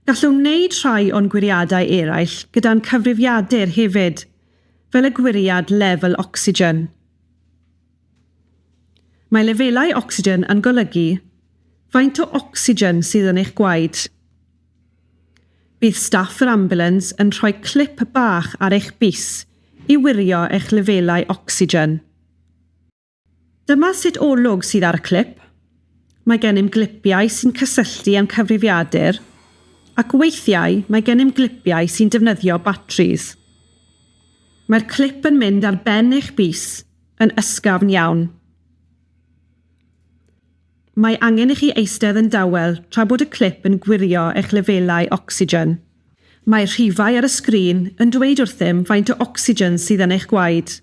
Gallwn wneud rhai o'n gwiriadau eraill gyda'n cyfrifiadur hefyd, fel y gwiriad lefel ocsigen. Mae lefelau ocsigen yn golygu faint o ocsigen sydd yn eich gwaed. Bydd staff yr ambulans yn rhoi clip bach ar eich bys i wirio eich lefelau ocsigen. Dyma sut olwg sydd ar y clip. Mae gennym glipiau sy'n cysylltu â'n cyfrifiadur, ac weithiau mae gennym glipiau sy'n defnyddio batris. Mae'r clip yn mynd ar ben eich bys yn ysgafn iawn. Mae angen i chi eistedd yn dawel tra bod y clip yn gwirio eich lefelau ocsigen. Mae'r rhifau ar y sgrin yn dweud wrthym faint o ocsigen sydd yn eich gwaed.